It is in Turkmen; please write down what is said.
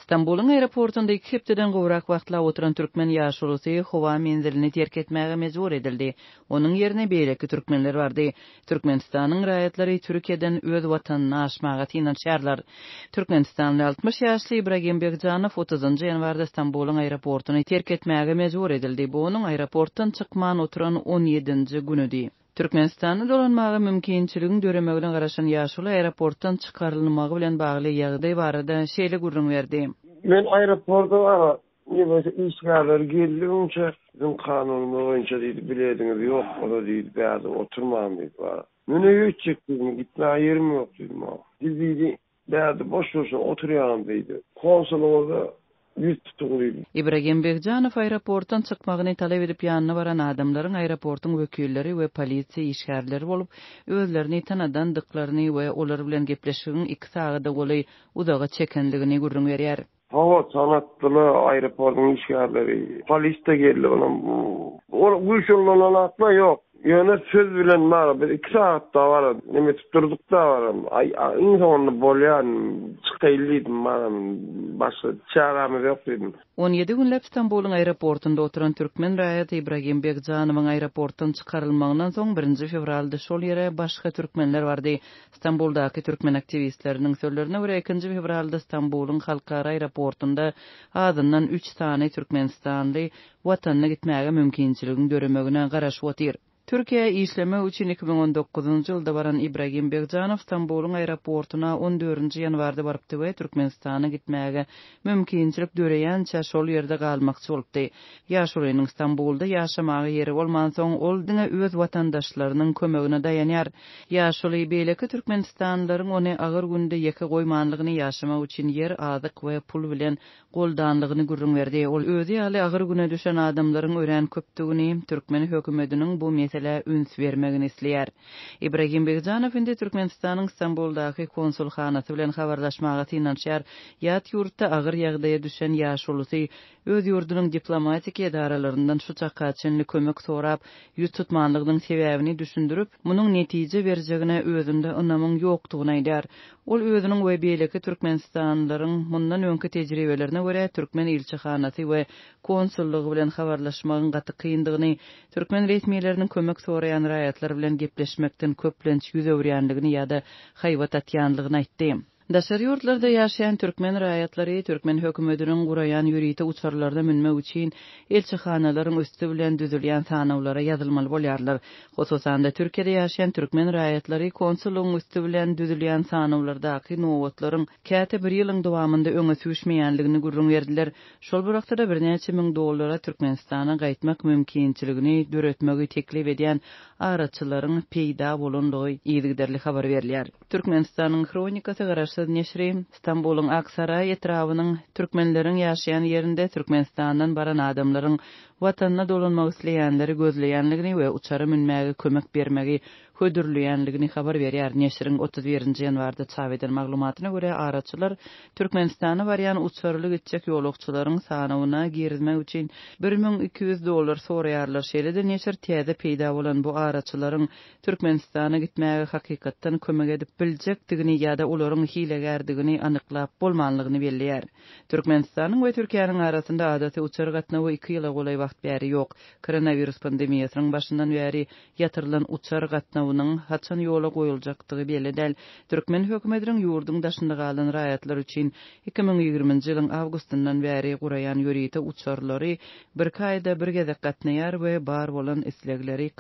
Stambulyň aeroportunda iki hepdeden gowrak wagtlap oturan türkmen ýaşulusy howa menzilini terk etmäge mejbur edildi. Onuň ýerine beýleki türkmenler bardy. Türkmenistanyň raýatlary Türkiýeden öz watanyna aşmaga synanyşýarlar. Türkmenistanly 60 ýaşly Ibragim Begjanow otuzynjy ýanwarda Stambulyň aeroportuny terk etmäge mejbur edildi. Bu onuň aeroportdan çykman oturan on ýedinji günüdi. Türkmenistana dolanmaga mümkinçiligiň döremegine garaşan ýaşuly aeroportdan çykarylmagy bilen bagly ýagdaý barada şeýle gürrüň berdi. Men aeroporta bara neme işgärler geldigiňçe biziň kanunymyz boýunça diýdi bilediňiz ýok bolsa diýdi bärde oturmaň diýdi bara. Men öýe gitjek diýdim gitmäge ýerim ýok diýdim. Siz diýdi Bärde boş-boşuna oturýaňyz diýdi. Konsulyňyza ýüz tutuň diýdi. Ibragim Begjanow aeroportdan çykmagyny talap edip ýanyna baran adamlaryň aeroportuň wekilleri we polisiýa işgärleri bolup, özlerini tanadandyklaryny we olar bilen gepleşigiň iki sagada golaý uzaga çekendigini gürrüň berýär. Hawa, tanatdylar aeroportuň işgärleri. Polis-de geldi olam. Ol güýç ullanan atlar ýok. Ýöne söz bilen bar, biz iki sagat da bar, neme etip durduk da bar. Aý, iň soňunda bolýar, çykaýly diýdim, baram, başga çärämiz ýok diýdim. 17 günläp Stambulyň aeroportunda oturan türkmen raýaty Ibragim Begjanowyň aeroportdan çykarylmagyndan soň birinji fewralda şol ýere başga türkmenler bardy. Stambuldaky türkmen aktiwistleriniň sözlerine görä, ikinji fewralda Stambulyň halkara aeroportunda azyndan üç sany türkmenistanly watanyna gitmäge mümkinçiligiň döremegine garaşyp otyr. Türkiýä işlemek üçin 2019-njy ýylda baran Ibragim Begjanow Stambulyň aeroportuna on dördünji ýanwarda barypdy we Türkmenistana gitmäge mümkinçilik döreýänçä şol ýerde galmakçy bolupdy. Ýaşulynyň Stambulda ýaşamaga ýeri bolmansoň, ol diňe öz watandaşlarynyň kömegine daýanýar. Ýaşuly beýleki türkmenistanlylaryň ony agyr günde ýeke goýmanlygyny, ýaşamak üçin ýer, azyk we pul bilen goldanlygyny gürrüň berdi. Ol özi ýaly agyr güne düşen adamlaryň örän köpdügini, türkmen hökümetiniň bu meselä üns bermegini isleýär. Ibragim Begjanow indi Türkmenistanyň Stambuldaky konsulhanasy bilen habarlaşmaga synanyşýar. Ýat ýurtda agyr ýagdaýa düşen ýaşulusy Öz ýurdunyň diplomatik edaralaryndan şu çaka çenli kömek sorap, ýüz tutmanlygynyň sebäbini düşündirip, munuň netije berjegine özünde ynamyň ýokdugyny aýdýar. Ol özüniň we beýleki türkmenistanlylaryň mundan öňki tejribelerine görä, türkmen ilçihanasy we konsullygy bilen habarlaşmagyň gaty kyndygyny, türkmen resmileriniň kömek soraýan raýatlar bilen gepleşmekden köplenç ýüz öwürýänligini ýa-da haýbat atýanlygyny aýtdy. Daşary ýurtlarda ýaşaýan türkmen raýatlary türkmen hökümetiniň guraýan ýörite uçarlaryna münmek üçin ilçihanalaryň üsti bilen düzülýän sanawlara ýazylmaly bolýarlar. Hususan-da, Türkiýede ýaşaýan türkmen raýatlary konsullygyň üsti bilen düzülýän sanawlardaky nobatlaryň käte bir ýylyň dowamynda öňe süýşmeýändigini gürrüň berdiler. Şol bir wagtda-da birnäçe müň dollara Türkmenistana gaýtmak mümkinçiligini döretmegi teklip edýän araçylaryň peýda bolandygy yzygiderli habar berilýär. Türkmenistanyň Hronikasy garaşsyz neşiri Stambulyň Aksaraý etrabynyň türkmenleriň ýaşaýan ýerinde Türkmenistandan baran adamlaryň Watanyna dolanmak isleýänleri gözleýänligini we uçara münmäge kömek bermegi hödürleýänligini habar berýär. Neşiriň 31 nji ýanwarda çap eden maglumatyna görä, araçylar Türkmenistana barýan uçarly gitjek ýolagçylaryň sanawyna girizmek üçin 1200 dollar soraýarlar. Şeýle-de neşir täze peýda bolan bu araçylaryň Türkmenistana gitmäge hakykatdan kömek edip biljekdigini ýa-da olaryň hilegärdigini anyklap bolmanlygyny belleýär. Türkmenistanyň we Türkiýäniň arasynda adaty uçar gatnawy iki ýyla golaý wagt bäri ýok. Koronawirus pandemiýasynyň başyndan bäri ýatyrylan uçar gatnawynyň haçan ýola goýuljakdygy belli däl. Türkmen hökümetiniň ýurduň daşynda galan raýatlar üçin 2020-nji ýylyň awgustyndan bäri guraýan ýörite uçarlary birki aýda bir gezek gatnaýar we bar bolan islegleri.